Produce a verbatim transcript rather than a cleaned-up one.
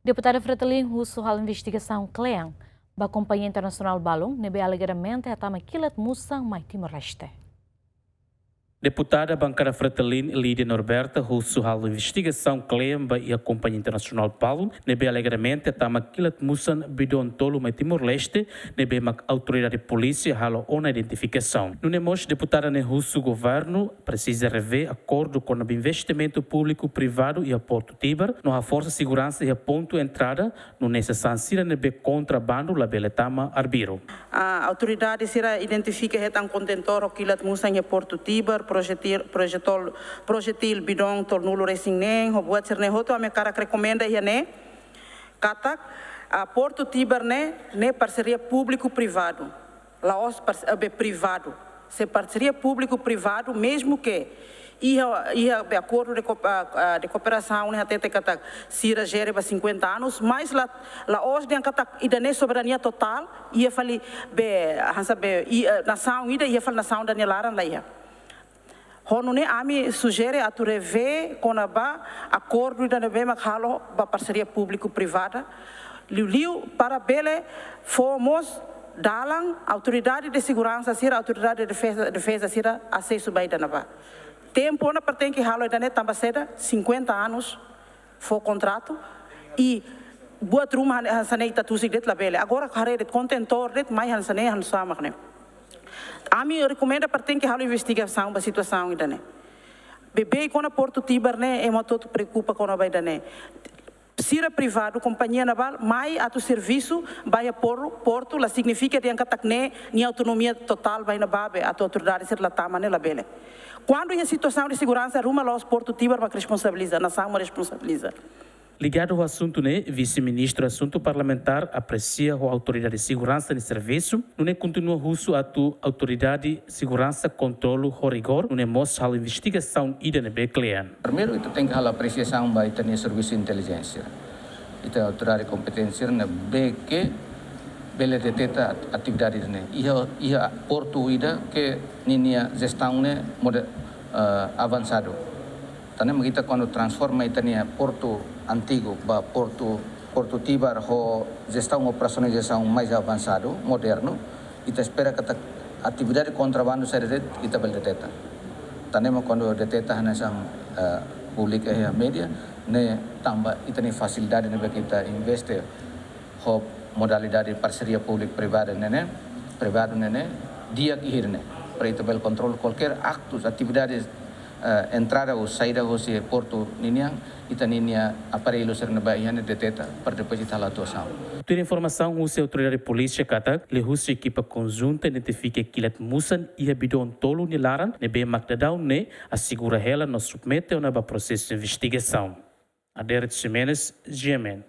Deputada Fretilin husu halo investigasaun klean ba kompañia internasionál balun ne'ebé alegadamente hatama kilat musan mai Timor-Leste. Deputada bankada Fretilin, Lídia Norberta, husu halo investigasaun klean ba iha kompañia internasionál balun ne'ebé alegadamente hatama kilat musan bidon tolu mai Timor-Leste, ne'ebé mak autoridade polísia halo ona identifikasaun. Nune'e mós deputada ne'e husu governu presiza revee akordu kona-ba investimentu públiku privadu iha Portu Tibar, no haforsa seguransa iha pontu entrada, nune'e sasán sira ne'ebé kontrabandu labele tama arbiru. A autoridade sira identifika hetan kontentór ho kilat musan iha Portu Tibar, projetil, projetol, projetil bidon tolunulu resin neen, ho buat sira-ne'e hotu ami hakarak rekomenda iha ne'e katak, a, Portu Tibar ne'e, ne'e parseria públiku privadu. La'ós pars-, eh, be privadu. Se parseria públiku privadu, mezmu ke iha, iha be akordu de ko-, ah, ah, de kooperasaun ne'e hatete katak sira jere ba cinquenta anos, mas la, la'ós dehan katak ida-ne'e soberania totál, iha fali be, hanesan be, i, eh, nasaun ida, iha fali nasaun ida-nia laran, la iha. Ho nune'e ami sujere atu revee kona-ba akordu ida ne'ebé mak halo ba parseria públiku privada, liuliu para bele fó mós dalan autoridade de seguransa sira, autoridade de defeza, defeza sira asesu ba ida-ne'ebá. Tempu ona para tenke halo ida-ne'e tanba saida, cinquenta anos fó kontratu i buat ruma han-, hanesan ne'e ita tusik de'it labele. Agora haree de'it kontentór de'it mai hanesan ne'e, hanesan mak ne'e. Ami rekomenda para tenke halo investigasaun ba situasaun ida-ne'e. Beibeik kona Portu Tibar ne'e, ema hotu preokupa kona-ba ida-ne'e. Sira privadu, kompañia ne'ebá mai atu servisu ba iha por-, portu, la signifika dehan katak ne'e nia autonomia totál ba iha ne'ebá be atu autoridade sira la tama ne'e labele. Kuandu iha situasaun de seguransa ruma, la'ós Portu Tibar mak responsabiliza, nasaun mak responsabiliza. Ligadu ho asuntu ne'e, Vise-Ministru Asuntu Parlamentár apresia ho autoridade seguransa nia servisu, nune'e kontinua husu atu autoridade seguransa kontrolu ho rigór, nune'e mós halo investigasaun ida ne'ebé klean. Primeiru, ita tenke halo apresiasaun ba ita-nia servisu intelijénsia. Ita autoridade kompetente sira ne'ebé ke bele deteta at-, atividade ne'e. Iha, iha portu ida ke ninia jestaun ne'e mode-, eh, avansadu. Tan ne'e mak ita kuandu transforma ita-nia portu antigu ba portu, Portu Tibar ho jestaun operasionalizasaun mais avansadu, modernu, ita espera katak atividade kontrabandu saida de'it ita bele deteta. Tan ne'e mak kuandu deteta hanesan, eh, públiku iha média, ne'e tanba ita-nia fasilidade ne'ebé ke ita investe ho modalidade parseria públiku privada ne'e, privadu ne'e, di'ak iha ne'e. Para ita bele kontrola kualkér aktus, atividades, eh, entrada ou saída hosi portu ninian, ita-nia aparellu sira ne'ebá iha ne'e deteta, para depois ita halo atuasaun. Tuir informasaun husi autoridade polísia katak, liuhusi ekipa konjunta identifika kilat musan iha bidon tolu nia laran, ne'ebé mak daudaun ne'e asegura hela no submete ona ba prosesu investigasaun. Adérito Ximenes, G M N.